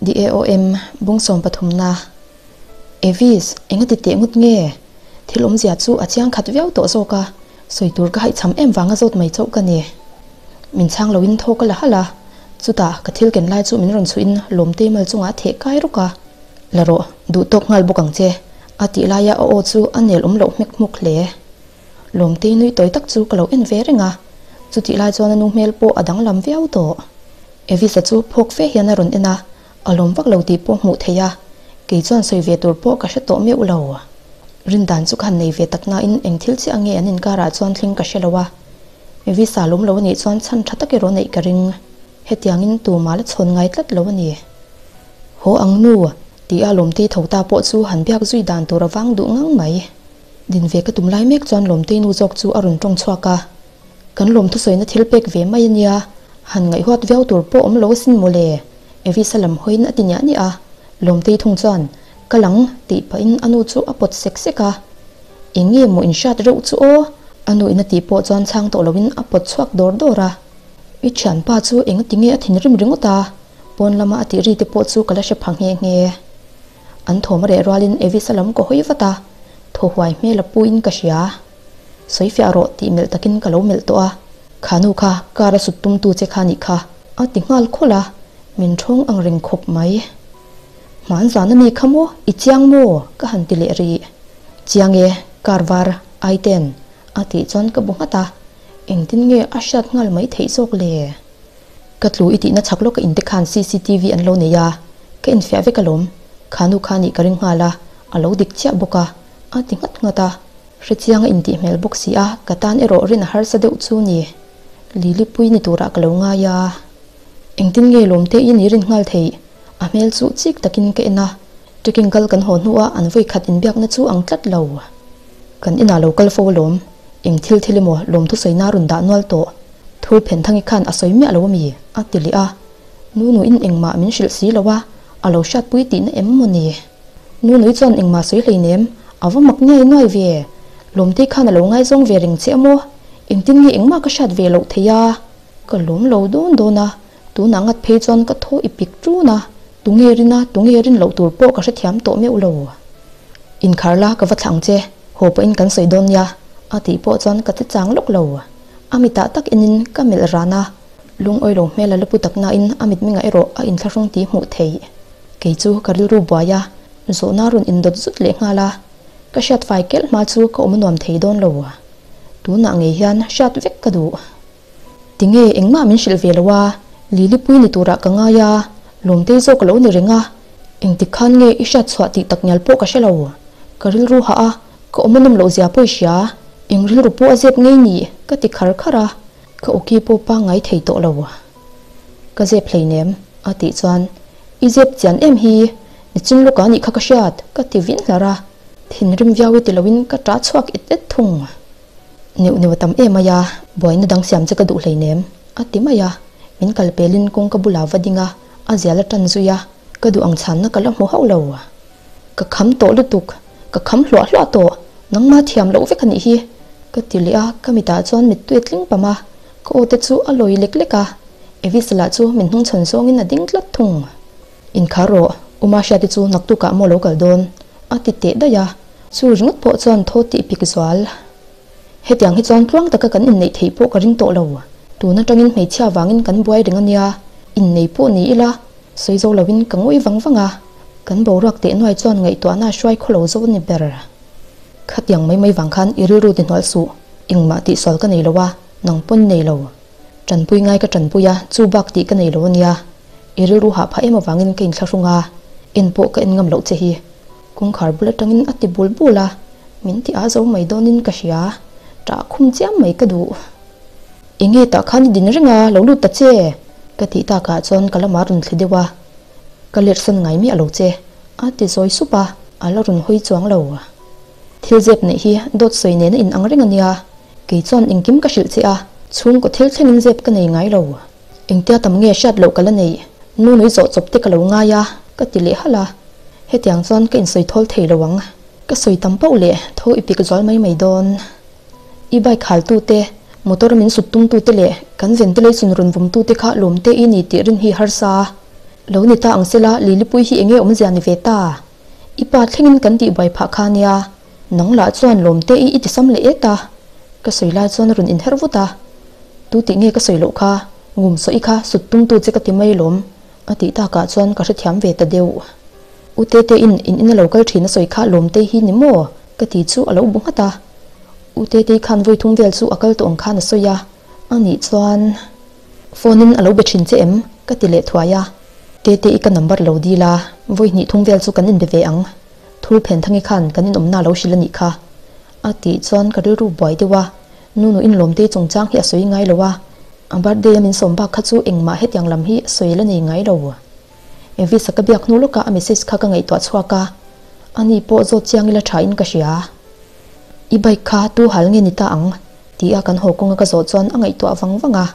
DAOM, Bung sawmpathumna, Evis, enga ti teh ngut nge? Thil awmzia chu a chiang khat viau tawh zawk a, sawi tur ka haihchham em vanga zawt mai chauh ka ni. Min chhang loin thaw ka la halh a, chutah ka thil ken lai chu min rawn chhuihin lawmtei mal chungah a theh kai ruk a. La rawh, duh tawk nghal bawk ang che, a tih laia a aw chu a nel awm loh hmek hmuk hle. Lawmtei nui tawi tak chu ka lo en ve reng a, chutih lai chuan a nu hmel pawh a danglam viau tawh. Evisa chu phawk fe hian a rawn en a, a lawm vak lo tih pawh hmuh theih a, kei chuan sawi ve tur pawh ka hre tawh meuh lo. Rindan chu ka han nei ve tak nain eng thil chiah nge an inkarah chuan thleng ka hre lo a, Evisa lawm lo a nih chuan chhan tha tak erawh neih ka ring. Hetiangin tumah la chhawn ngai tlat lo a ni. Haw ang nu, ti a Lawmtei tho ta pawh chu han biak zui dan tur a vang duh ngang mai. Din ve ka tum lai mek chuan Lawmtei nu zawk chu a rawn tawng chhuak a, Kan lawm thusawina thil pek ve mai a nia, han ngaihhuat viau tur pawh awm lo asin mawle, Evisa lam hawiin a ti niah niah a. Lawmtei thung chuan, Ka lang, tih pahin a nu chu a pawt sek sek a. Eng nge maw inhriat reuh chu aw? A nu in a tih pawh chuan chhang tawh loin a pawt chhuak dawr dawr a. I thianpa chu engati nge a thinrim ringawt a? Pawn lama a tih ri te pawh chu ka la hre pha nghe nghe. An thawm a reh rualin Evisa lam ka hawi vat a, thaw huai hmel a puin ka hria. Sawifiah rawh tih melh takin ka lo melh tawh a, kha nu kha car a sut tumtu che kha nih kha. A ti nghal khawlh a, min thawng ang reng khawp mai. Hmanzan a mi kha maw? I chiang maw? Ka han ti leh rih. Chiang e, car var, Aiten, a tih chuan ka bu nghat a, engtin nge a hriat nghal mai theih zawk le? Ka tlu i tihna chhak lawk a inte khan cctv an lo nei a, ka infiah vek alawm, kha nu kha nih ka ring nghal a, a lo dik chiah bawk a, a ti nghat nghat a. Hrechiang a intih hmel bawk si a, ka tan erawh rin a harsa deuh chu ni. Lili pui ni turah ka lo ngai a. Engtin nge lawmte i ni rin nghal theih? A hmel chu chik takin ka en a, trekking kal kan haw hnuah an vawi khat inbiakna chu ang tlat lo. Kan inah lo kal fo alawm, eng thil thil emaw lawmthu sawina rawn dah nual tawh. Thur phen thangi khan a sawi miah lo ami? a ti leh a. Nunuin engmah min hrilh si lo a, a lo hriatpui tihna em maw ni? Nunui chuan engmah sawi hleinem, a va mak ngiai nuai ve. Lawmtei khan a lo ngaizawng ve reng che emaw? Engtin nge engmah ka hriat ve loh theih a? Ka lawm lo dawn dawn a, tunah ngat phei chuan ka thaw i pik ṭun a, tunge rin a, tunge rin loh tur pawh ka hrethiam tawh meuh lo. Inkhar la ka va thla ang che, haw pawhin kan sawi dawn nia, a tih pawh chuan ka ti chang lawk lo. A mitah tak enin ka melh ran a, lungawi lo hmel a la pu tak nain a mitmingah erawh a inthlahrung tih hmuh theih. Kei chu ka rilru buai a, zawhna rawn indawt zut leh nghal a, ka hriat fai kelh hma chu ka awm nuam thei dawn lo. Tunah ngei hian hriat vek ka duh. Tinge engmah min hrilh ve lo a, Lilipui ni turah ka ngai a, Lawmtei zawk a lo ni reng a, engtik khan nge i hriat chhuah tih tak ngial pawh ka hre lo. Ka rilru hah a, ka awm a nawm loh zia pawh i hria, eng rilru pawh a zep ngei ni ka ti khar khar a, ka awki pawh pangngai thei tawh lo. Ka zep hleinem a tih chuan I zep chian em hi, nichin lawkah nih kha ka hriat ka ti vin hlar a, thinrim viau i ti loin ka ṭah chhuak et et thung. Neuh neuh a tam em mai a, buaina dang siam che ka duh hleinem, a ti mai a. Min kal pelin kawngka bulah va ding a, a zial a ṭan zui a, ka duh ang chhanna ka la hmu hauh lo. Ka kham tawh lutuk, ka kham hluah hluah tawh, nangma thiam loh vek a nih hi, ka ti leh a, ka mitah chuan mittui a tling pam a, ka aw te chu a lawi lek lek a, Evis lah chu min hnungchhawn zawngin a ding tlat thung. Inkhar rawh, Uma Hriati chu naktukah maw lo kal dawn? a ti teh daih a. Chu ringawt pawh chuan thaw tih pik zual. Hetiang hi chuan tluang taka kan inneih theih pawh ka ring tawh lo. Tun atangin hmeichhia vangin kan buai reng a nia, innei pawh ni ila, sawi zo loin ka ngawi vang vang a. Kan boruak teh nuai chuan ngaihtuahna a hruai khaw lo zo ni ber. Khatiang mai mai vang khan i rilru ti hnual suh, engmah tihsual ka nei lo a, nang pawn nei lo. Tanpui ngai ka tanpui a, chu bak tih ka nei lo a nia. I rilru hah phah em avangin ka inthlahrung a, en pawh ka en ngam loh che hi. Kawngkhar bul atangin a ti bul bul a, min ti a zo mai dawnin ka hria, ṭah khum chiam mai ka duh. Enge tah khan i din reng a, lo lut ta che? Ka tih takah chuan ka lamah rawn thli deuh a, ka lerhsan ngai miah lo che, a ti zawi sup a, a la rawn hawi chuang lo. Thil zep neih hi dawt sawi nena in ang reng a nia, kei chuan engkim ka hrilh che a, chhungkaw thil thlengin zep ka nei ngai lo. Engtia tam nge hriat loh ka la neih, nu nui zawh chawp te ka lo ngai a, ka ti leh halh a. Hetiang chuan ka insawi thawl thei lo ang. Ka sawi tam pauh leh tho i pik zual mai mai dawn. I bike hal tu te, motor min sut tum tu te leh kan ventilation rawn vawm tu te kha lawm te i ni tih rin hi harsa. Lo ni ta ang sela Lilipui hi enge awmzia ni ve ta? I pa thlengin kan tih buai phah kha nia, nang lah chuan lawmte i i tisam leh et a. Ka sawi lai chuan a rawn inher vut a, Tu tih nge ka sawi loh kha, ngum sawi kha sut tumtu che ka ti mai lawm, a tih takah chuan ka hrethiam ve ta deuh. U Tete in in ina lo kal thin a sawi kha lawmte hi ni maw? ka ti chu a lo bu nghat a. U Tetei khan vawi thum vel chu a kal tawh ang khan a sawi a, a nih chuan phone in a lo be thin che em? ka ti leh thuai a. Tete i ka number lo dil a, vawi hnih thum vel chu kan inbe ve ang. Thul phen thangi khan kan inawmna lo hrilh a nih kha. A tih chuan ka rilru buai deuh a, Nunu inlawmte chungchang hi a sawi ngai lo a, a birthday a min sawm bak kha chu engmah hetiang lam hi sawi la nei ngai lo. Evis-a ka biak hnu lawkah a message kha ka ngaihtuah chhuak a, ani pawh zawt chiang ila tha in ka hria. I bike kha tu hal nge ni ta ang? ti a kan haw kawnga ka zawh chuan a ngaihtuah vang vang a,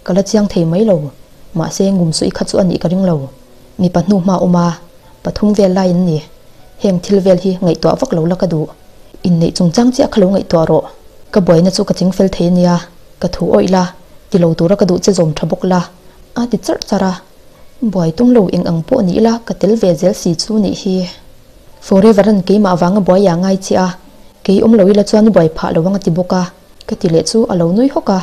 ka la chiang thei mai lo, mahse ngum suih kha chu a nih ka ring lo. Mipa hnu hma awm a, pathum vel lai an ni. Heng thil vel hi ngaihtuah vak lo la ka duh. Inneih chungchang chiah kha lo ngaihtuah rawh. Ka buaina chu ka chingfel thei a nia, ka thu awih la, ti lo tura ka duh che zawm tha bawk la, a ti charh charh a. Buai tum lo eng ang pawh ni ila ka tel ve zel si chu nih hi. Forever an keimah vanga buai ah ngai che a, kei awm lo ila chuan i buai phah lo ang a ti bawk a, ka ti leh chu a lo nui hawk a.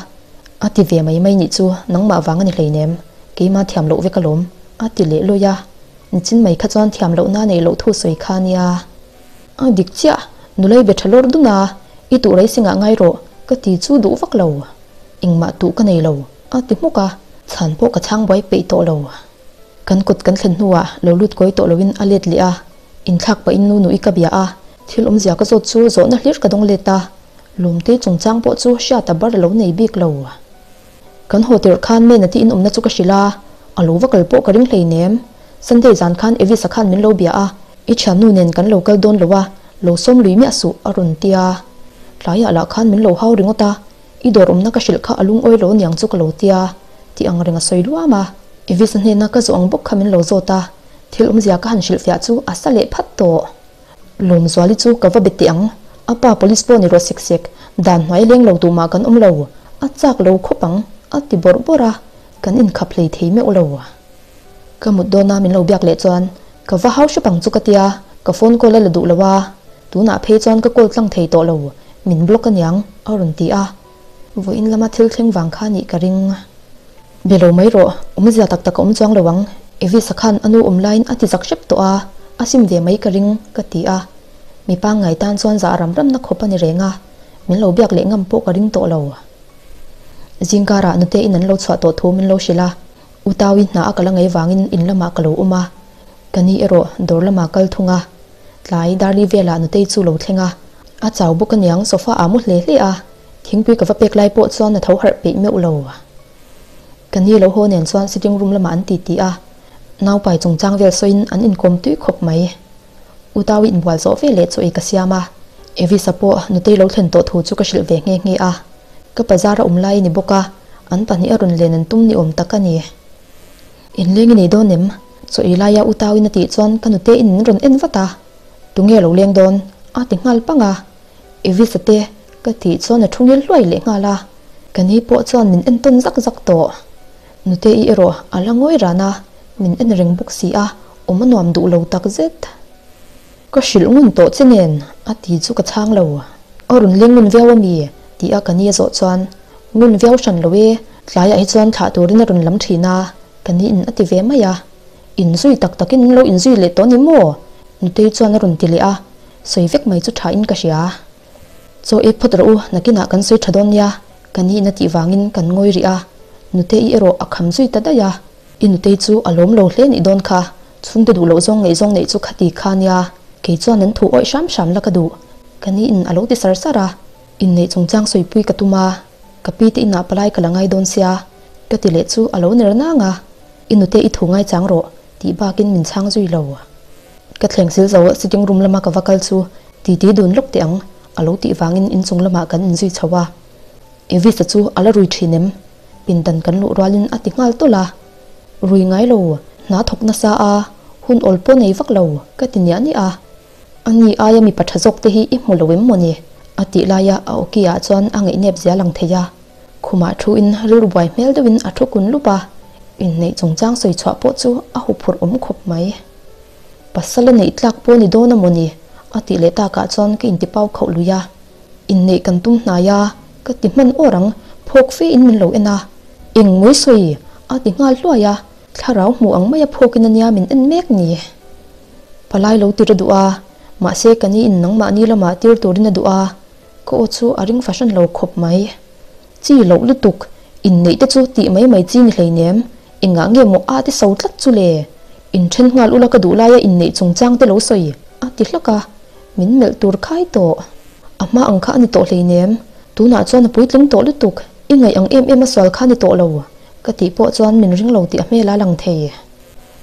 A ti ve mai mai nih chu nangmah vang a ni hleinem, keimah thiam loh vek alawm, a ti leh lawi a. Nichin mai kha chuan thiam lohna a neih loh thu sawi kha nia. A dik chiah, nulai be tha lawr dun a, i tuh racing ah ngai rawh, ka ti chu duh vak lo. Engmah tuh ka nei lo, a ti hmuk a, chhan pawh ka chhang buai peih tawh lo. Kan kut kan thlen hnuah lo lut kawi tawh loin a let leh a, inthlak pahin nu nui ka bia a, thil awmzia ka zawt chu zawhna hlir ka dawng let a, Lawmtei chungchang pawh chu hriat a bar a lo nei bik lo. Kan haw tirh khan Mena te inawmna chu ka hrilh a, a lo va kal pawh ka ring hleinem. Sunday zan khan Evisa khan min lo bia a, i thiannu nen kan lo kal dawn lo a, lo sawm lui miah suh a rawn ti a. Tlaiah lah khan min lo hau ringawt a, I dawr awmna ka hrilh kha a lungawi lo niang chu ka lo tia, tih ang reng a sawi luam a. Evis-a hnena ka zawh ang bawk kha min lo zawt a, thil awmzia ka han hrilhfiah chu a sa leh phat tawh. Lawmzuali chu ka va be teh ang, a pa police pawh ni rawh sek sek, dan hnuai leng lo tumah kan awm lo, a chak lo khawp ang, a ti bawrh bawrh a, kan inkhap hlei thei meuh lo. Ka mut dawna min lo biak leh chuan ka va hau hrep ang chu ka tia, ka phone call a la duh lo a, tunah phei chuan ka call tlang thei tawh lo, min block aniang a rawn ti a, vawiin lama thil thleng vang kha nih ka ring. Be lo mai rawh, awmzia tak tak a awm chuang lo ang, Evisa khan a nu awm laiin a ti zak hrep tawh a, a sim ve mai ka ring ka ti a, mi pangngai tan chuan zah ram ramna khawp a ni reng a, min lo biak leh ngam pawh ka ring tawh lo. Zingkarah nute in an lo chhuah tawh thu min lo hrilh a, U Tawi hna a ka la ngei vangin in lamah ka lo awm a, ka ni erawh dawr lamah kal thung a. Tlai Darli velah Nutei chu lo thleng a, a chau bawk aniang sofa ah mu hle hle a, thingpui ka va pek lai pawh chuan a tho harh peih meuh lo. Ka ni lo haw nen chuan sitting room lamah an titi a, naupai chungchang vel sawiin an inkawm tui khawp mai. U Tawi inbual zawh ve leh chaw ei ka siam a, Evisa pawh Nutei lo thlen tawh thu chu ka hrilh ve nghe nghe a. Ka bazar a awm lai a ni bawk a, an pahnih a rawn len an tum ni awm tak a ni. Inleng i nei dawn em? Chaw ei laia u Tauin a tih chuan ka nute in min rawn en vat a, Tunge lo leng dawn? a ti nghal pang a, Evisa te ka tih chuan a thu ngil hluai leh nghal a, ka ni pawh chuan min en tawn zak zak tawh. Nute i erawh a la ngawi ran a, min en reng bawk si a, awm a nuam duh lo tak zet. Ka hrilh ngun tawh che nen a ti chu ka chhang lo. A rawn leng ngun viau a mi? Ti a ka ni a zawh chuan, Ngun viau hran lo e, tlaiah hi chuan thlah turin a rawn lam thin a, ka ni in a ti ve mai a. Inzui tak takin an lo inzui leh tawh ni maw? Nutei chuan a rawn ti leh a, sawi vek mai chu tha in ka hria. Chaw ei phawt rawh u, nakinah kan sawi tha dawn nia, ka ni in a tih vangin kan ngawi rih a, Nutei erawh a kham zui ta daih a. I nutei chu a lawm lo hle nih dawn kha, chhungte duh loh zawng ngaih zawng neih chu khati kha nia, kei chuan an thu awih hram hram la ka duh, ka ni in a lo ti sar sar a, inneih chungchang sawipui ka tum a, ka pi te inah palai ka la ngai dawn sia, ka ti leh chu a lo ner nang a, i nute i thu ngaichang rawh tih bakin min chhang zui lo. Ka thleng sil zo sitting room lama ka va kal chu titi dun lawk teh ang a lo tih vangin inchung lamah kan inzui chho a, Evisa chu a la rui thin em? Pindan kan luh rualin a ti nghal tawlh a, Rui ngai lo, hna thawk nasa a, hun awl pawh nei vak lo, ka ti niah niah a. Ani aia mipa tha zawk te hi i hmu lo em maw ni? a tih laia a awki ah chuan a ngaihnep zia lang thei a. Khumah thu in rilru buai hmel deuhin a thu kun lup a. Inneih chungchang sawi chhuah pawh chu a huphurh awm khawp mai. Pasal a neih tlak pawh ni dawn a maw ni? a tih leh takah chuan ka intipau khauh lui a. Inneih kan tum hnai a, ka ti hman awr ang, phawk fe in min lo en a. Eng mawi sawi? a ti nghal hluai a, thlarau hmuh ang maia phawkin a nia min en mek ni. Palai lo tir a duh a, mahse ka ni in nangmahni lamah tir turin a duh a, ka aw chu a ring fahran lo khawp mai. Chi loh lutuk, inneih te chu tih mai mai chi ni hleinem, engah nge maw a te so tlat chu le? Inthen nghal ula ka duh laia inneih chungchang te lo sawi, a ti hlak a, min melh tur khai tawh. A hma ang kha a ni tawh hleinem, tunah chuan a puitling tawh lutuk, i ngaih ang em em a sual kha a ni tawh lo, ka tih pawh chuan min ring lo tih a hmel a lang thei.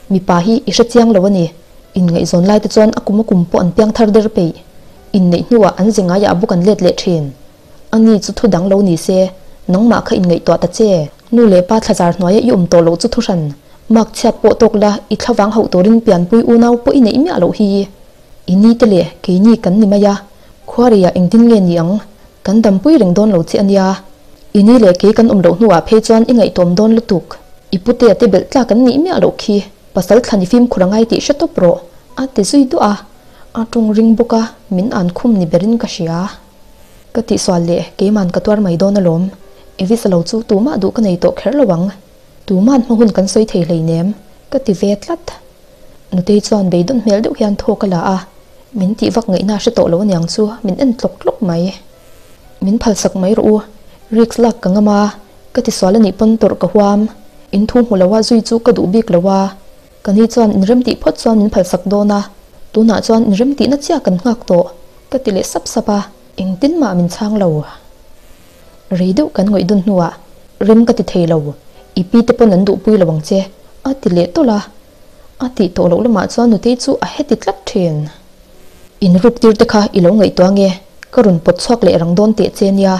Mipa hi i hre chiang lo a ni, inngaihzawn lai te chuan a kum a kum pawh an piang thar der peih, inneih hnuah an ze ngaiah bawk an let leh thin. A ni chu thu dang lo ni se, nangmah kha inngaihtuah ta che. Nu leh pa thlazar hnuaia i awm tawh loh chu thuhran, mark chhiat pawh tawk la, i thlavang hauh turin pianpui unau pawh i neih miah loh hi. I ni te leh keini kan ni mai a, khuareiah engtin nge ni ang, kan dampui reng dawn lo che a nia. I ni leh kei kan awm loh hnuah phei chuan i ngaihtuam dawn lutuk. I putea te belh tlak an nih miah loh khi, pasal thlan i fimkhur a ngai tih hre tawp rawh, a ti zui duah a. A tawng ring bawk a, min an khum ni berin ka hria. Ka tihsual leh keiman ka tuar mai dawn alawm. Evis a lo chu tumah duh ka nei tawh kher lo ang. Tuman hma hun kan sawi thei hleinem, ka ti ve tlat. Nutei chuan beidawn hmel deuh hian thaw ka la a, min tih vak ngaihna a hre tawh lo aniang chu min en tlawk tlawk mai. Min phalsak mai rawh u, risk lak ka ngam a, ka tisual anih pawn tawrh ka huam. In thu hmu lo a zui chu ka duh bik lo a, Ka ni chuan inrem tih phawt chuan min phalsak dawn a, tunah chuan inrem tihna chiah kan nghak tawh, ka ti leh sap sap a, engtin mah min chhang lo. Rei deuh kan ngawih dun hnuah, Rem ka ti thei lo, i pi te pawn an duhpui lo ang che, a ti leh tawlh a. A tih tawh loh lamah chuan nutei chu a heti tlat thin. Inruk tir te kha i lo ngaihtuah nge, ka rawn pawt chhuak leh rang dawn teh che nia,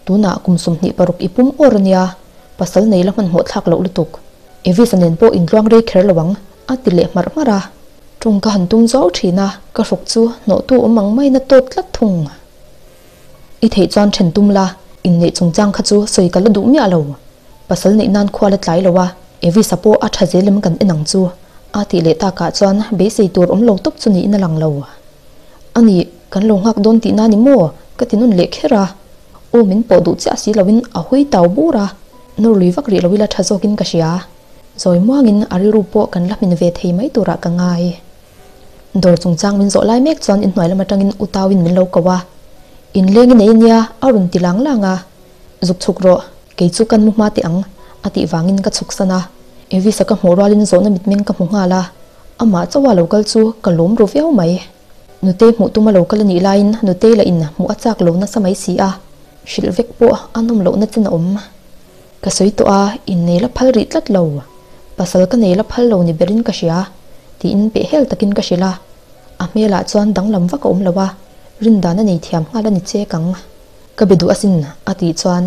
tunah kum 26 i pum awr a nia, pasal nei la hmanhmawh thlak loh lutuk. Evisa nen pawh intluang rei kher lo ang, a ti leh hmarh hmarh a. Ṭawng ka han tum zuau ṭhin a, ka hruk chu hnawhtu awm ang maiin a tawt tlat thung. I theih chuan ṭhen tum la, inneih chungchang kha chu sawi ka la duh miah lo. Pasal neih nan khua la tlai lo a, Evisa pawh a ṭha zel em kan en ang chu, a tih leh takah chuan beisei tur awm lo tawp chu niin a lang lo. A nih, kan lo nghak dawn tihna ni maw? ka ti nawn leh kher a. Aw min pawh duh chiah si loin a hawi tau bur a. Nawr lui vak rih lo ila tha zawkin ka hria. Zawi muangin a rilru pawh kan la hmin ve thei mai turah ka ngai. Dawr chungchang min zawh lai mek chuan inhnuai lam atangin u Tauin min lo ko a. Inleng i nei ania a rawn ti lang lang a. Zuk chhuk rawh, kei chu kan mu hma teh ang a tih vangin ka chhuk san a. Evisa ka hmuh rualin zawhna mitmeng ka hmu nghal a. Amah chauha lo kal chu ka lawm ru viau mai. Nutei hmuh tuma lo kal a nih laiin Nutei lah in hmuh a chak lo nasa mai si a. Hrilh vek pawh a nawm lohna chin a awm. Ka sawi tawh a, innei la phal rih tlat lo. Pasal ka nei la phal lo ni berin ka hria, tiin peh hel takin ka hrilh a. A hmelah chuan danglam vak a awm lo a, rindan a nei thiam nghal a ni chek ang. Ka be duh asin, a tih chuan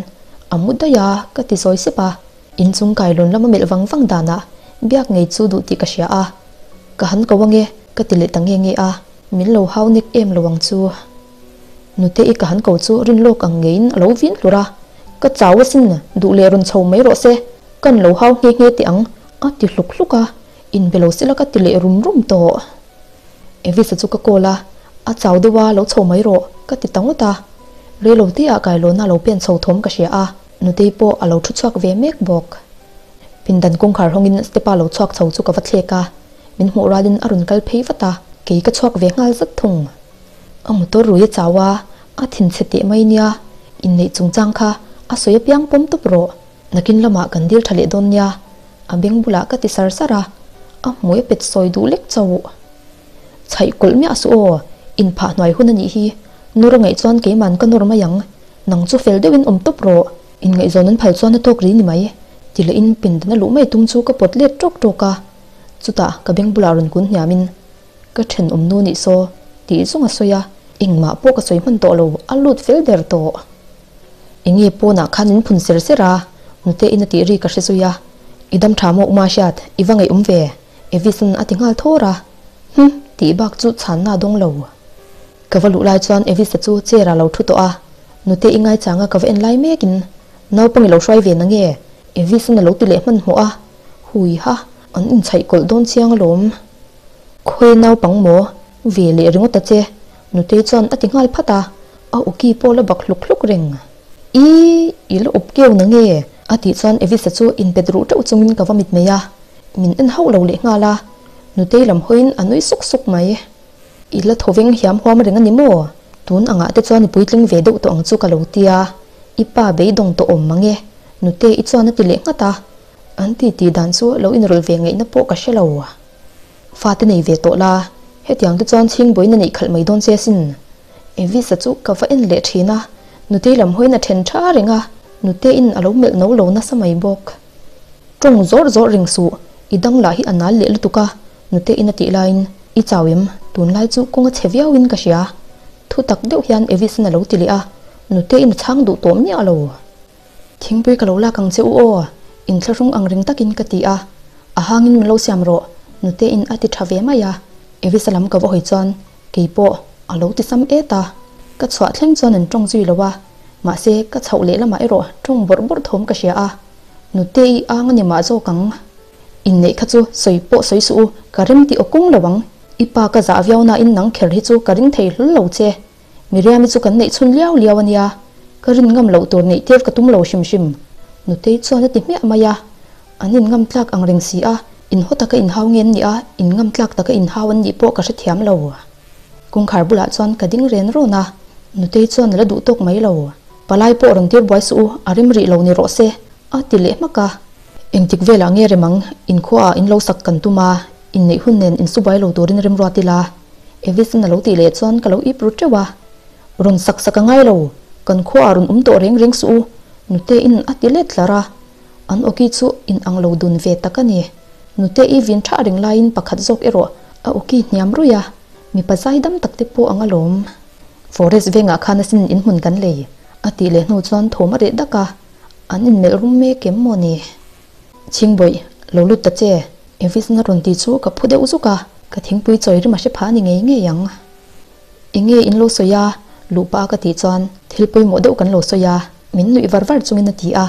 a mu daih a, ka ti sawi sep a. Inchung kailawn lama melh vang vang danah biak ngei chu duh tih ka hria a. Ka han ko ange, ka ti leh ta nge nge a, min lo hau nek em lo ang chu. Nute i ka han ko chu rin lawk ang ngeiin a lo vin hlur a, Ka chau asin, duh leh rawn chho mai rawh se, kan lo hau nghe nghe teh ang, a ti hluk hluk a, inbe lo sela ka ti leh rum rum tawh. Evisa chu ka call a, A chau deuh a, lo chho mai rawh, ka ti ta ngawt a. Reilo te ah kailawna lo pen chho thawm ka hria a, Nutei pawh a lo thu chhuak ve mek bawk. Pindan kawngkhar hawngin step-a lo chhuak chho chu ka va thlek a, min hmuh rualin a rawn kal phei vat a, kei ka chhuak ve nghal zat thung. A motor rui a chau a, a thinchhe teh mai nia, inneih chungchang kha a sawi apiang pawm tawp rawh, nakin lamah kan dil tha leh dawn nia, a beng bulah ka ti sar sar a, a hmui a pet sawi duh lek chauh. Chhaih kawlh miah suh aw, inphah hnuai hun a nih hi, nawr a ngaih chuan keiman ka nawr mai ang, nang chu fel deuhin awm tawp rawh, inngaihzawn an phal chuan a tawk ri ni mai, ti lehin pindan a luh mai tum chu ka pawt let tawk tawk a, chutah ka beng bulah rawn kun hniamin, Ka thenawm nu nih saw tih zawng a sawi a, engmah pawh ka sawi hman tawh lo, a lut fel der tawh. Enge pawnah khan min phun ser ser a, nute in a tih ri ka hre zui a, I dam tha maw Uma hriat, i va ngaih awm ve, Evis-an a ti nghal thawr a, Hum, tih bak chu chhanna a dawng lo. Ka va luh lai chuan Evis-a chu chair ah lo thu tawh a, nute i ngaichang a ka va en lai mekin, Naupang i lo hruai ve na nge? Evis-an a lo ti leh hmanhmawh a, Hu. Hui ha, an inchhaih kawlh dawn chiang alawm. Khawi naupang maw? Ve leh ringawt ta che, Nutei chuan a ti nghal phat a, a uki pawh la bak hluk hluk reng. Ih, i la up keu na nge? a tih chuan Evisa chu inpet ruh teuh chungin ka va mit mai a, min en hauh lo leh nghal a, Nutei lam hawiin a nui suk suk mai. I la thawveng hiam huam reng a ni maw? Tun angah te chuan i puitling ve deuh tawh ang chu ka lo tia, i pa beidawng tawh awm mang e, Nute i chuan a ti leh nghat a, an ti tih dan chu lo inrawlh ve ngaihna pawh ka hre lo. Fate nei ve tawh la, hetiang te chuan chhingbuain a neih khalh mai dawn che asin. Evisa chu ka va en leh thin a, Nutei lam hawiin a then tha reng a, Nutein a lo melh no lo nasa mai bawk. Tawng zawr zawr reng suh, i dang lah hi a nal leh lutuk a, Nutein a tih laiin, I chau em? Tunlai chu kawng a chhe viauin ka hria. Thu tak deuh hian Evisan a lo ti leh a, Nutein a chhang duh tawh miah lo. Thingpui ka lo lak ang che u aw, inthlahrung ang reng takin ka ti a, a hangin min lo siam rawh, Nutein a ti tha ve mai a, Evisa lam ka va hawi chuan kei pawh a lo ti sam et a, ka chhuah thleng chuan an tawng zui lo a, mahse ka chhoh leh lamah erawh tawng bawrh bawrh thawm ka hria a, Nutei ang a ni mah zawk ang. Inneih kha chu sawi pawh sawi suh u, ka rem tih aw kung lo ang, i pa ka zah viau nain nang kher hi chu ka ring thei hlul lo che. Miriami chu kan neih chhun liau liau a nia, ka rin ngam loh tur neih tir ka tum lo hrim hrim. Nutei chuan a ti hmiah mai a, an in ngam tlak ang reng si a, in haw taka inhau nge an nih a, in ngam tlak taka inhau an nih pawh ka hrethiam lo. Kawngkhar bulah chuan ka ding ren rawn a, Nutei chuan a la duh tawk mai lo. Palai pawh rawn tir buai suh u, a rem rih lo ni rawh se, a ti leh hmak a. Engtik velah nge rem ang, inkhua ah in lo sak kan tum a, inneih hun nen insu buai lo turin remruat ila. Evis-in a lo tih leh chuan ka lo ip ru teuh a. Rawn sak sak a ngai lo, kan khua ah rawn awm tawh reng reng suh u, Nute-in a ti let tlar a. An awki chu in ang lo dun ve tak a ni. Nute-i vin thah reng laiin pakhat zawk erawh a awki hniam ruih a, mipa zaidam tak te pawh ang alawm. Forest vengah khan asin in hmun kan lei, a tih leh hnu chuan thawm a reh dak a, an inmelh rum mek em maw ni? Chhingbawih, lo lut ta che, Evis-in a rawn ti chu ka phu deuh zuk a, ka thingpui chawi rim a hre phah a ni ngei ngei ang. Enge in lo sawi a? Luh pah a ka tih chuan thil pawimawh deuh kan lo sawi a, min nuih var var chungin a ti a.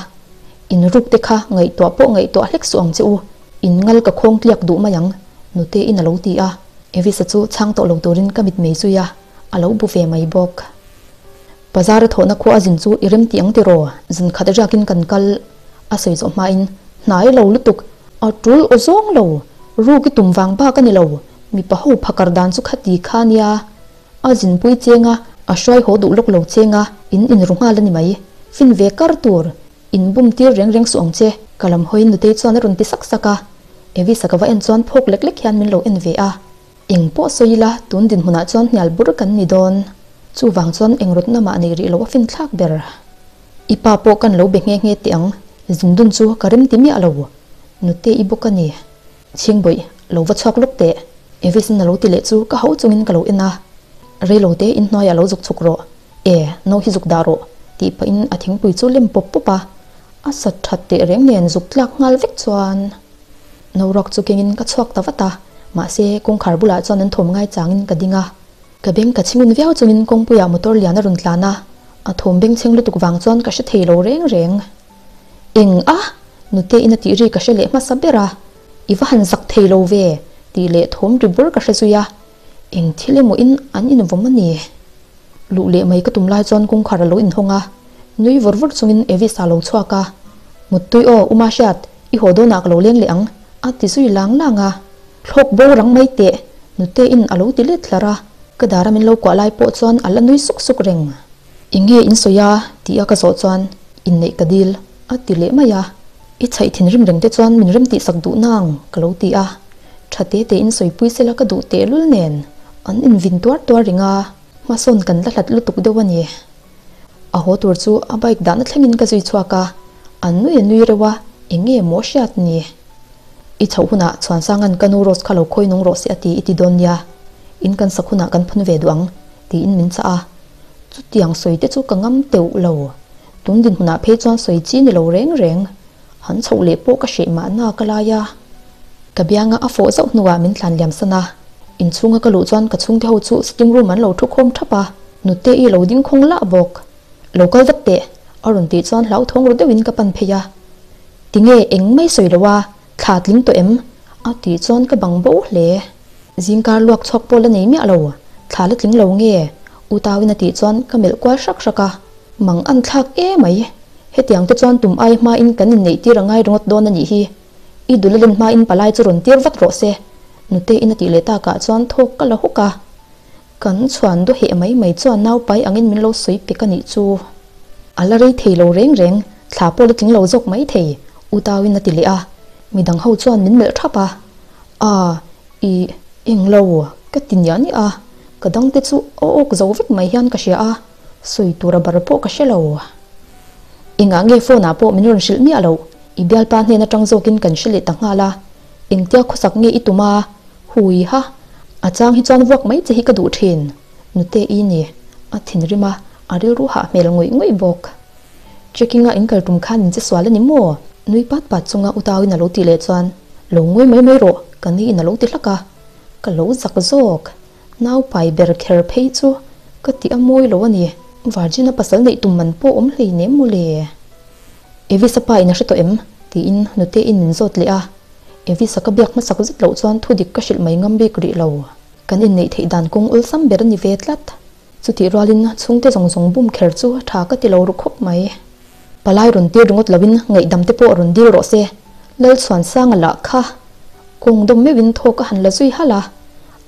In ruk te kha ngaihtuah pawh ngaihtuah hlek suh ang che u, in ngal ka khawng tliak duh mai ang, Nute-in a lo ti a. Evis-a chu chhang tawh lo turin ka mitmei zui a, a lo bu ve mai bawk. Bazar a thawhna khua a zin chu i rem tih ang tiraw? Zin khat riakin kan kal a sawi zawh hmain hnai lo lutuk, a tul aw zawng lo, ruk i tum vang bak a ni lo, mipa ho phakar dan chu khati kha nia. A zinpui cheng a, a hruai haw duh lawk lo cheng a, in inru nghal a ni mai. Fin ve kar tur, in bum tir reng reng suh ang che. Ka lam hawiin nutei chuan a rawn ti sak sak a, Evisa ka va en chuan phawk lek lek hian min lo en ve a. Eng pawh sawi ila, tun dinhmunah chuan hnial bur kan ni dawn. Chuvang chuan eng rawtna mah nei rih lo a fin thlak ber. I pa pawh kan lo be nghe nghe teh ang, zindun chu ka rem ti miah lo. Nute i bawk a ni. Chhingbawih, lo va chhuak lawk teh. Evis-in a lo ti leh chu ka ho chungin ka lo en a. Reilo te inhnuaiah lo zuk chhuk rawh. E, no hi zuk dah rawh, tih pahin a thingpui chu lem pawp pawp a. A sat that teh reng nen zuk tlak nghal vek chuan. Noruak chu kengin ka chhuak ta vat a, mahse kawngkhar bulah chuan an thawm ngai changin ka ding a. Ka beng ka chhingun viau chungin kawngpuiah motor lian a rawn tlan a, a thawm bengchheng lutuk vang chuan ka hre thei lo reng reng. Eng a? Nute in a tih ri ka hre leh hmasa ber a, I va han zak thei lo ve tih leh thawm ri bur ka hre zui a, eng thil emaw in an invawm a ni. Luh leh mai ka tum lai chuan kawngkhar a lo inhawng a, nui vawr vawr chungin Evis a lo chhuak a, Muttui aw, U Mahriat, i haw dawnah ka lo leng leh ang, a ti zui lang lang a. Thlawk bo rang mai teh, Nute-in a lo ti let hlar a, ka dara min lo kuah lai pawh chuan a la nui suk suk reng. Enge in sawi a? ti a ka zawh chuan, Inneih ka dil, a ti leh mai a. I chhaih thinrim reng te chuan min rem tihsak duh nang, ka lo ti a. Tha te te in sawipui sela ka duh tehlul nen, an invin tuar tuar ring a, hmasawn kan la hlat lutuk deuh a ni. A haw tur chu a bike dahna thlengin ka zui chhuak a, a nui a nui reuh a, eng nge maw hriat ni? I chhoh hunah Chhuansanga'n ka nu Rose kha lo khawi nung rawh se a ti i ti dawn nia, in kan sak hunah kan phun ve duh ang, tiin min chah a. Chutiang sawi te chu ka ngam teuh lo, tun dinhmunah phei chuan sawi chi ni lo reng reng. Han chhoh leh pawh ka hreh mahna ka lai a. Ka bianga a fawh zauh hnuah min tlan liam san a. Inchhunga ka luh chuan ka chhungte ho chu sitting room an lo thu khawm thap a, nute i lo ding khawng lah bawk. Lo kal vat teh, a rawn tih chuan hlauthawng ru deuhin ka pan phei a. Tinge eng mai sawi lo a? Thla tling tawh em? A tih chuan ka bang bo hle. Zingkar luak chhuak pawh la nei miah lo, thla la tling lo nge? U Tauin a tih chuan ka melh kual hrak hrak a. Mang an thlak e mai. Hetiang te chuan tum ai hmain kan inneih tir a ngai ringawt dawn a nih hi. I dul a len hmain palai chu rawn tir vat rawh se. Nute-in a tih leh takah chuan thawk ka la huk a. Kan chhuan daw heh mai mai chuan naupai angin min lo sawi pek a nih chu. A la rei thei lo reng reng, thla pawh la tling lo zawk mai thei, U Tauin a ti leh a. Midang ho chuan min melh thap a. A, i, englo, ka ti niah niah a. Ka dangte chu a awk zo vek mai hian ka hria a, sawi tura bar pawh ka hre lo. Engah nge phone ah pawh min rawn hrilh miah loh? I bialpa hnen atang zawkin kan hre leh ta nghal a. Engtia khawsak nge i tum a? Hui ha! A chang hi chuan vuak mai che hi ka duh thin. Nute i ni. A thinrim a, a rilru hah hmel ngawih ngawih bawk. Trekking a inkal tum khan min che sual a ni maw? Nui pat pat chunga u Tauin a lo tih leh chuan, Lo ngawi mai mai rawh, ka ni in a lo ti hlak a. Ka lo zak zawk. Nau pai ber kher phei chu ka tih a mawi lo a ni. Virgin a pasal neih tum man pawh awm hlei nem mawle. Evisa pa in a hre tawh em? tiin nute in min zawt leh a. Evisa ka biak hmasak zet loh chuan thu dik ka hrilh mai ngam bik rih lo. Kan inneih theih dan kawng awlsam ber a ni ve tlat. Chutih rualin chhungte zawng zawng bum kher chu tha ka ti lo ru khawp mai. Palai rawn tir ringawt loin ngaihdam te pawh rawn dil rawh se. Lalchhuansanga lah kha kawng dawm meuhin thawk a han la zui halh a,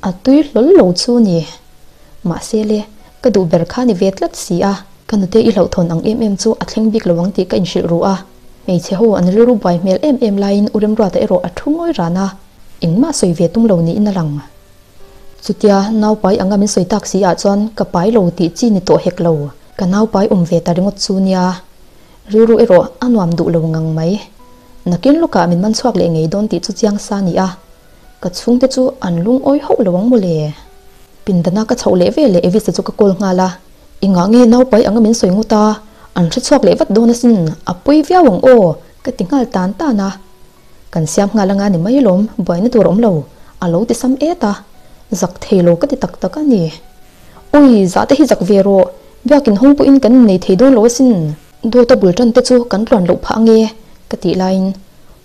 a tui hlawl lo chu ni. Mahse le, ka duh ber kha ni ve tlat si a. Ka nute i hlauhthawn ang em em chu a thleng bik lo ang tih ka inhrilh ru a. Hmeichhe ho an rilru buai hmel em em laiin U Remruata erawh a thu ngawi ran a, engmah sawi ve tum lo niin a lang. Chutia naupai anga min sawi tak si ah chuan ka pai lo tih chi ni tawh hek lo, ka naupai awm ve ta ringawt chu nia. Rilru erawh a nuam duh lo ngang mai. Nakin lawkah min man chhuak leh ngei dawn tih chu chiang sa ni a, ka chhungte chu an lungawi hauh lo ang mawle. Pindana ka chhoh leh veleh Evisa chu ka call nghal a, Engah nge naupai anga min sawi ngawt a, an hre chhuak leh vat dawn asin, a pawi viau ang aw, ka ti nghal tan tan a. Kan siam nghal anga ni mai lawm, buaina tur a awm lo, a lo ti sam et a, zak thei lo ka ti tak tak a ni. Ui, zah te hi zak ve rawh, biakin hawng pawhin kan innei thei dawn lo asin. Dawta bul tan te chu kan tluan loh phah ange, ka tih laiin,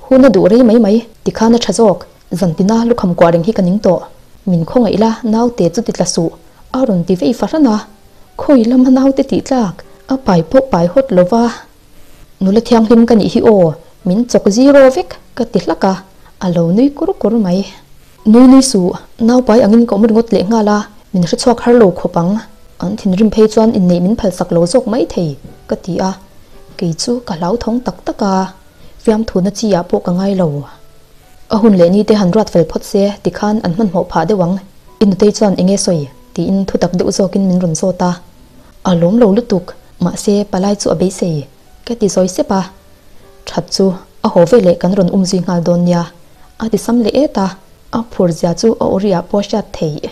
Hun a duh rei mai mai, tikhan a tha zawk, zantina lukham kuah reng hi ka ning tawh. Min khawngaih la, naute chu ti tla suh, a rawn ti vei fahran a, khawi lama naute tih tlak, a pai pawh pai hawt lo va. Nula thianghlim ka nih hi aw, min chawk zero vek ka ti hlak a, a lo nui kur kur mai. Nui nui suh, naupai angin ka awm ringawt leh nghal a, min hre chhuak har lo khawp ang. An thinrim phei chuan inneih min phalsak lo zawk mai thei, ka ti a, kei chu ka hlauthawng tak tak a, fiamthuna chi ah pawh ka ngai lo. A hun leh ni te han ruat fel phawt se, tikhan an hmanhmawh phah deuh ang. I nutei chuan eng nge sawi? tiin thutak deuh zawkin min rawn zawt a. A lawm lo lutuk, mahse palai chu a beisei, ka ti zawi sep a. That chu a haw veleh kan rawn um zui nghal dawn nia, a ti sam leh et a, a phur zia chu a awriah pawh hriat theih.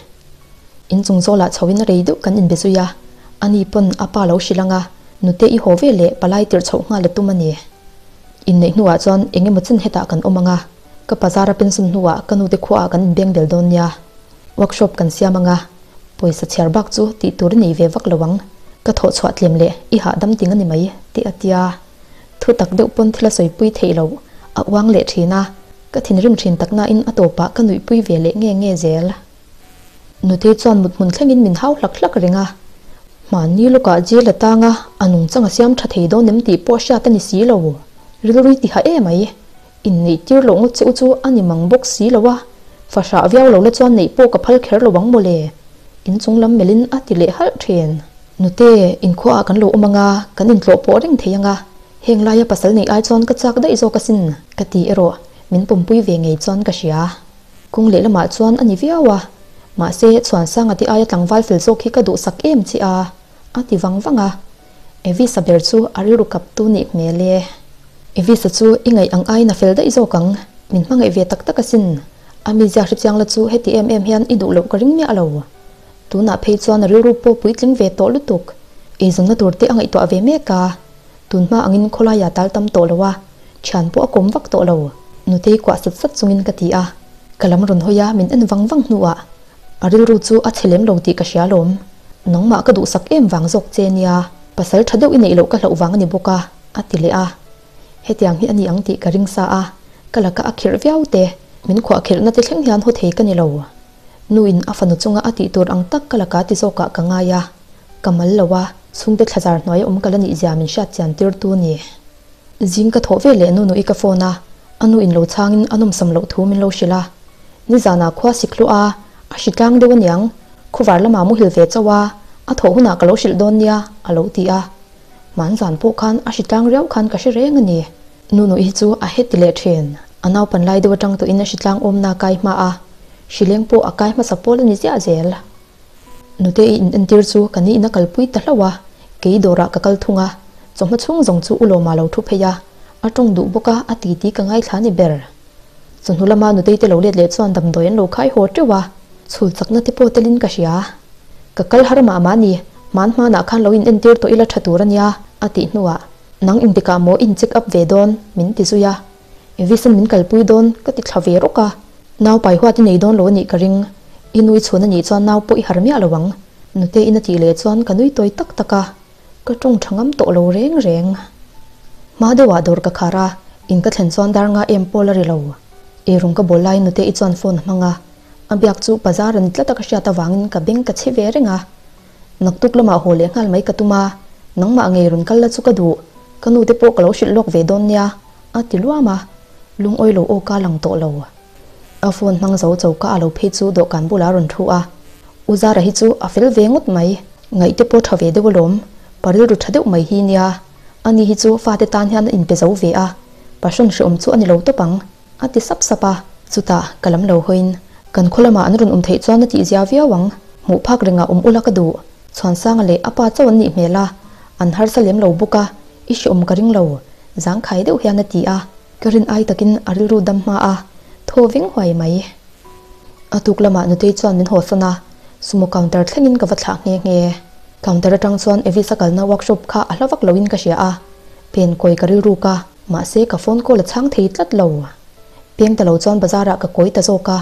Inchung zawlah chhoin rei deuh kan inbe zui a, ani pawn a pa lo hrilh ang a, nute i haw veleh palai tirh chhoh nghal a tum a ni. Inneih hnuah chuan eng emaw chin hetah kan awm ang a, ka bazar a pension hnuah ka nute khuaah kan inbeng bel dawn nia. Workshop kan siam ang a, Pawisa chhiar bak chu tih tur i nei ve vak lo ang, ka thawh chhuah tlem leh i hahdam ting a ni mai, tih a tia. Thu tak deuh pawn thil a sawipui theih loh, a uang leh thin a, ka thinrim thin tak nain a tawpah ka nuihpui ve leh nge nge zel. Nutei chuan mut hmun thlengin min hau hlak hlak reng a, hmanni lawkah jail a tang a, a nungchang a siam tha thei dawn em tih pawh hriat a ni si lo, rilrui ti hah em mai. Inneih tir loh ngawt che u chu a ni mang bawk si lo a, fahrah viau lo la chuan neih pawh ka phal kher lo ang mawle. Inchung lam melhin a ti leh halh thin. Nute, inkhuaah kan lo awm ang a, kan intlawh pawh reng thei ang a, heng laia pasal neih ai chuan ka chak daih zawk asin, ka ti erawh min pawmpui ve ngei chuan ka hria. Kawng lehlamah chuan a ni viau a, mahse Chhuansanga te aia tlangval fel zawk hi ka duhsak em che a, a ti vang vang a. Evisa ber chu a rilru kap tu nih hmel e. Evisa chu i ngaih ang aiin a fel daih zawk ang, min hmangaih ve tak tak asin. A mizia hrechiang la chu heti em em hian i duh loh ka ring miah lo. Tunah phei chuan a rilru pawh puitling ve tawh lutuk. Eizawnna tur te a ngaihtuah ve mek a. Tun hma angin khawlaia tal tam tawh lo a, thian pawh a kawm vak tawh lo. Nutei kuah sat sat chungin ka ti a. Ka lam rawn hawi a, min en vang vang hnuah A rilru chu a chhe lem lo tih ka hria lawm. Nangmah ka duhsak em vang zawk che nia, pasal tha deuh i neih loh ka hlauh vang a ni bawk a, a ti leh a. Hetiang hi a ni ang tih ka ring sa a, Ka laka a khirh viau te, min khuahkhirhna te thleng hian haw thei ka ni lo. Nu in a fanu chunga a tih tur ang tak ka laka ti zawkah ka ngai a, ka mal lo a, chhungte thlazar hnuaia awm ka la nih zia min hriat chian tir tu ni. Zing ka thawh ve leh nu nui ka phone a, a nu in lo chhangin a nawmsam loh thu min lo hrilh a. Nizanah khua sik hluah a, a hri tlang deuh aniang, khuvar lamah muhil ve chauh a, a thawh hunah ka lo hrilh dawn nia, a lo ti a. Hmanzan pawh khan a hri tlang riau khan ka hre reng a ni. Nu nui hi chu a heti leh thin. A naupan lai deuh atang tawhin a hri tlang awmna a kai hma a, hrileng pawh a kai hmasa pawl a ni ziah zel. Nute i in entir chu ka ni in a kalpui ta hlauh a, kei dawrah ka kal thung a, chawhma chhung zawng chu u Lawma lo thu phei a, a tawng duh bawk a, a titi ka ngaithla ni ber. Chawhnu lama nutei te lo let leh chuan damdawi an lo khai haw teuh a, chhul chakna te pawh telin ka hria. Ka kal har mah mah ni, hman hmanah khan lo in entir tawh ila tha tur a nia, a tih hnuah, Nang intikah maw in check up ve dawn? min ti zui a. Evis-an min kalpui dawn ka ti thla ve rawk a, nau pai huat i nei dawn lo a nih ka ring, i nui chhun a nih chuan nau pawh i har miah lo ang, nute in a tih leh chuan ka nui tawi tak tak a, ka tawng tha ngam tawh lo reng reng. Hma deuhah dawr ka khar a, in ka thlen chuan dar nga em pawl a ri lo. Eirawng ka bawl laiin nute i chuan phone a hmang a, a biak chu bazar a ni tlat a ka hriat avangin ka beng ka chhi ve reng a. Naktuk lamah haw leh nghal mai ka tum a, nangmah ngei rawn kal la chu ka duh, ka nu te pawh ka lo hrilh lawk ve dawn nia, a ti luam a, lungawi lo aw ka lang tawh lo. A phone hmang zo choka a lo phei chu dawhkan bulah a rawn thu a, U Zara hi chu a fel ve ngawt mai, ngaih te pawh tha ve deuh alawm, pa rilru tha deuh mai hi nia, ani hi chu fate tan hian a inpe zo ve a, passion hreawm chu a ni lo tawp ang. A ti sap sap a, chutah ka lam lo hawiin kan khaw lamah an rawn awm theih chuan a tihzia viau ang, hmuh phak rengah awm ula ka duh, Chhuansanga leh a pa chauh an nih hmel a, an harsa lem lo bawk a, i hreawm ka ring lo, zangkhai deuh hian a ti a, ka rin ai takin a rilru dam hma a, thaw veng huai mai. A tuk lamah Nutei chuan min hawsan a, sumo counter thlengin ka va thlah nghe nghe. Counter atang chuan Evis a kalna workshop kha a hla vak loin ka hria a, pen kawi ka rilruk a, Mahse ka phone call a chhang thei tlat lo. Peng ta lo chuan bazar ah ka kawi ta zawk a,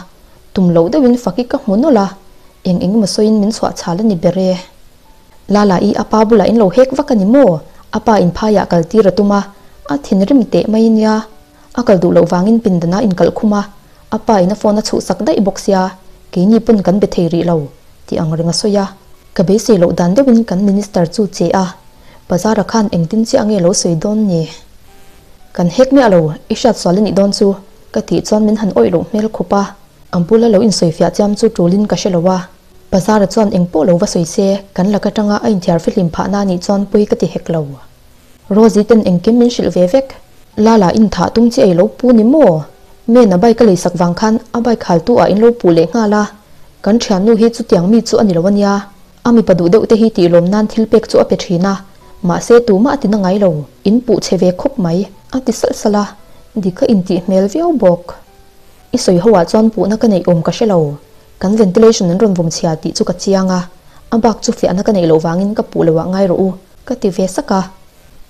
tum loh deuhin faki ka hmu nawlh a, eng eng emaw sawiin min chhuah chhal a ni ber e. Lala i a pa bulah in lo hek vak a ni maw? A pa in phaiah kal tir a tum a, a thinrim teh mai nia. A kal duh loh vangin pindan ah inkalh khum a, a pa in a phone a chhuhsak daih bawk sia, keini pawn kan be thei rih lo, tih ang reng a sawi a. Ka beisei loh dan deuhin kan minister chu che a, Bazara khan engtin chiah nge lo sawi dawn ni? Kan hek miah lo, i hriat sual a nih dawn chu, ka tih chuan min han awih loh hmel khawp a. A bula lo insawifiah chiam chu tulin ka hre lo a. Bazara chuan eng pawh lo va sawi se, kan lak atanga a inthiar fihlim phahna a nih chuan pawi ka ti hek lo. Rosie ten engkim min hrilh ve vek. Lala inthah tum chi ei lo pu ni maw? Men a bike a leisak vang khan a bike haltu ah in lo puh leh nghal a. Kan thiannu hi chutiang mi chu a ni lo a nia. A mipa duh deuh te hi tih lawm nan thil pek chu a pe thin a, mahse tumah a ti na ngai lo, in puh chhe ve khawp mai, a ti salh salh a, dik a intih hmel viau bawk. I sawi ho ah chuan puhna ka neih awm ka hre lo, kan ventilation an rawn vawm chhia tih chu ka chiang a, a bak chu fiahna ka neih loh vangin ka puh lo ah ngai rawh u, ka ti ve sak a.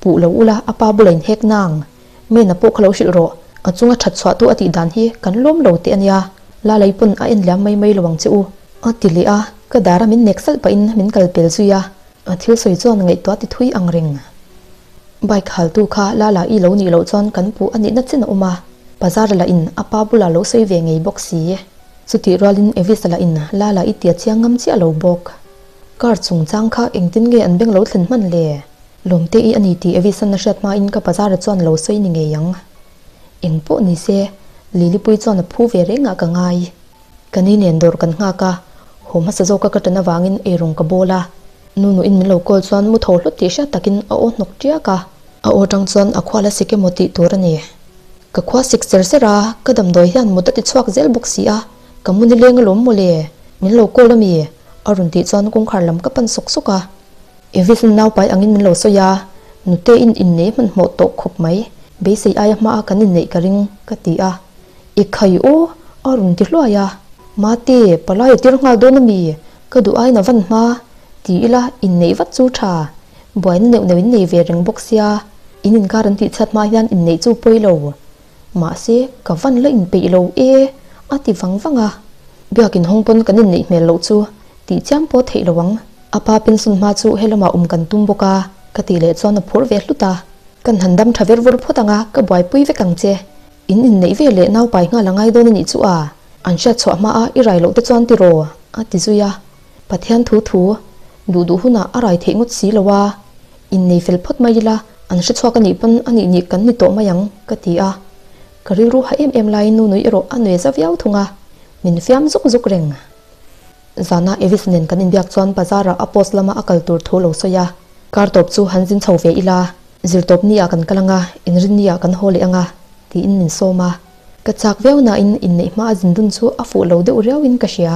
Puh lo ula a pa bula in hek nang, Mena pawh kha lo hrilh rawh, a chunga that chhuah tu a tih dan hi kan lawm lo teh a nia, Lalai pawn a en liam mai mai lo ang che u. A ti leh a, ka dara min nek salh pahin min kal pel zui a, a thil sawi chuan ngaihtuah ti thui ang reng. Bike haltu kha Lala i lo nih loh chuan kan puh a nihna chin a awm a, Bazar lah in a pa bulah lo sawi ve ngei bawk si. Chutih rualin Evis lah in Lala i tia chiang ngam chiah lo bawk. Car chungchang kha engtin nge an beng lo thlen hman le? Lawmte i a ni tih Evis-an a hriat hmain ka Bazara chuan lo sawi ni ngei ang. Eng pawh ni se, Lilipui chuan a phu ve rengah ka ngai. Ka ni nen dawr kan nghak a, haw hmasa zawka ka ṭan avangin eirawng ka bawl a. Nu nuin min lo call chuan mu tho hlut tih hriat takin a aw hnawk ṭiak a. A aw ṭang chuan a khua la sik emaw tih tur a ni. Ka khua sik ser ser a, ka damdawi hian mut a ti chhuak zel bawk si a, ka mu nileng alawm mawle, min lo call ami? a rawn tih chuan kawngkhar lam ka pan sawk sawk a. Evis naupai angin min lo sawi a, nute in innei hmanhmawh tawh khawp mai, beisei aia hmaa kan inneih ka ring, ka ti a. I khai aw, a rawn ti hluai a. Mate, palai a tir nghal dawn ami? Ka duh aiin a van hma, ti ila inneih vat chu tha. Buaina neuh neuh in nei ve reng bawk sia, in inkar an tihchhiat hma hian inneih chu pawi lo. Mahse, ka van la inpeih lo e, a ti vang vang a. Biakin hawng pawn kan inneih hmel loh chu tih chiam pawh theih lo ang. A pa pension hma chu helamah awm kan tum bawk a, ka tih leh chuan a phur ve hlut a. Kan han dam tha ver vur phawt ang a, ka buaipui vek ang che. In inneih ve leh nau pai nghal a ngai dawn a nih chu a, an hriat chhuah hma a i rai loh te chuan tiraw? a ti zui a. Pathian thu thu, duh duh hunah a rai theih ngawt si lo a, innei fel phawt mai ila an hre chhuak a nih pawn a nih nih kan ni tawh mai ang ka ti a. Ka rilru ha em em laiin nu nui erawh a nuai za viau thung a, min fiam zuk zuk reng. Zana Evis nen kan inbiak chuan bazar ah a post lama a kal tur thu lo sawi a, kar tawp chu han zin chho ve ila, zirtawp ni ah kan kal anga, inrin ni ah kan haw leh anga tiin min sawm a. Ka chak viau nain inneih hma a zin dun chu a fuh lo deuh riauin ka hria.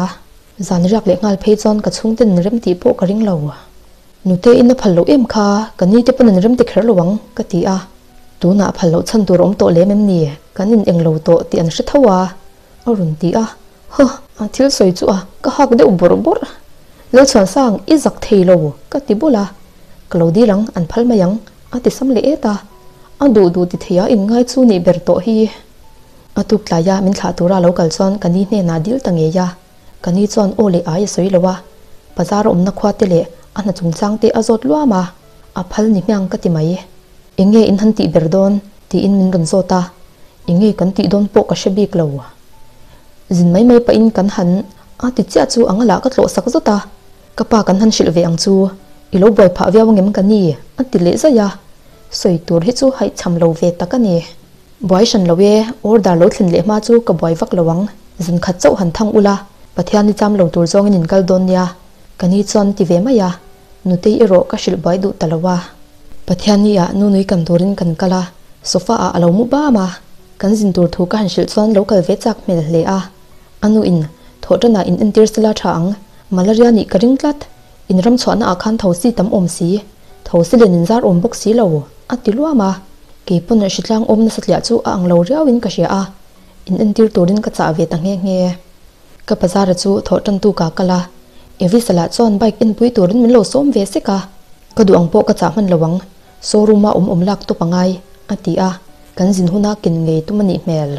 Zan riak leh nghal phei chuan ka chhungten min rem tih pawh ka ring lo. Nute in a phal loh em kha, ka ni te pawn an rem ti kher lo ang, ka ti a. Tunah phal loh chhan tur a awm tawh lem em ni? Kan in eng lo tawh tih an hre tho a, a rawn ti a. Huh! A thil sawi chu a, ka hak deuh bawrh bawrh. Lalchhuansang, i zak thei lo, ka ti bawlh a. Ka lo dil ang, an phal mai ang, a ti sam leh et a. A duh duh ti thei a inngai chu nih ber tawh hi. A tuk tlaia min thlah tura lo kal chuan ka ni hnenah dil ta ngei a. Ka ni chuan aw leh ai a sawi lo a, bazar a awmna khua te leh a hna chungchang te a zawt luam a, a phal ni hmiang ka ti mai. Eng nge in han tih ber dawn? tiin min rawn zawt a, eng nge kan tih dawn pawh ka hre bik lo. Zin mai mai pahin kan han a ti chiah chu ang lah ka tlawh sak zawt a, ka pa kan han hrilh ve ang chu, i lo buai phah viau angem ka ni? a ti leh zaih a, sawi tur hi chu haihchham lo ve tak a ni. Buai hran lo e, order lo thlen leh hma chu ka buai vak lo ang, zan khat chauh han thang ula, Pathian i cham lo tur zawngin in kal dawn nia, ka ni chuan ti ve mai a, Nutei erawh ka hrilh buai duh ta lo a. Pathian ni ah nu nui kan turin kan kal a, sofa ah a lo mu bam a, kan zin tur thu ka han hrilh chuan lo kal ve chak hmel hle a, a nu in thawh tan ah in entir sela tha ang, malaria nih ka ring tlat, in ram chhuahna ah khan thosi tam awm si, thosi len in zar awm bawk si lo, a ti luam a. Kei pawn hritlang awm nasa tliah chu a ang lo riauin ka hria a, in entir turin ka chah ve ta nghe nghe. Ka bazara chu thawh tan tu ka kal a, Evisa lah chuan bike enpui turin min lo sawm ve sek a, ka duh ang pawh ka chah hman lo ang, showroom a awm awm lak tawp a ngai, a ti a, kan zin huna ken ngei tum a nih hmel.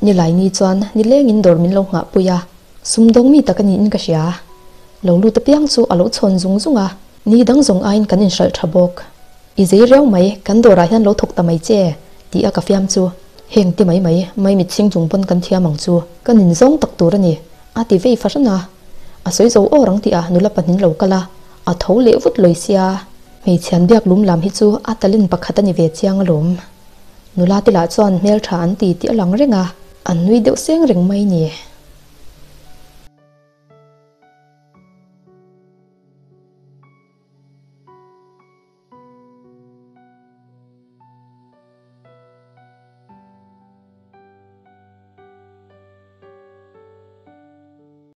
Nilaini chuan nilengin dawr min lo nghahpui a, sumdawng mi tak a niin ka hria. Lo lut apiang chu a lo chhawn zung zung a, ni dang zawng aiin kan inhralh tha bawk. I zei riau mai, kan dawrah hian lo thawk ta mai che, tih a ka fiam chu. Heng ti mai mai, mai mitchhing chung pawn kan thiam ang chu. Ka nin zawng tak tur a ni, a ti vei fahran a. A sawi zo awr ang tih a nula pahnin lo kal a, a tho leh vut lawi sia. Hmeichhian biak lum lam hi chu a talent pakhat a ni ve chiang alawm. Nula te lah chuan hmeltha an ti tih a lang reng a, an nui deuh seng reng mai ni.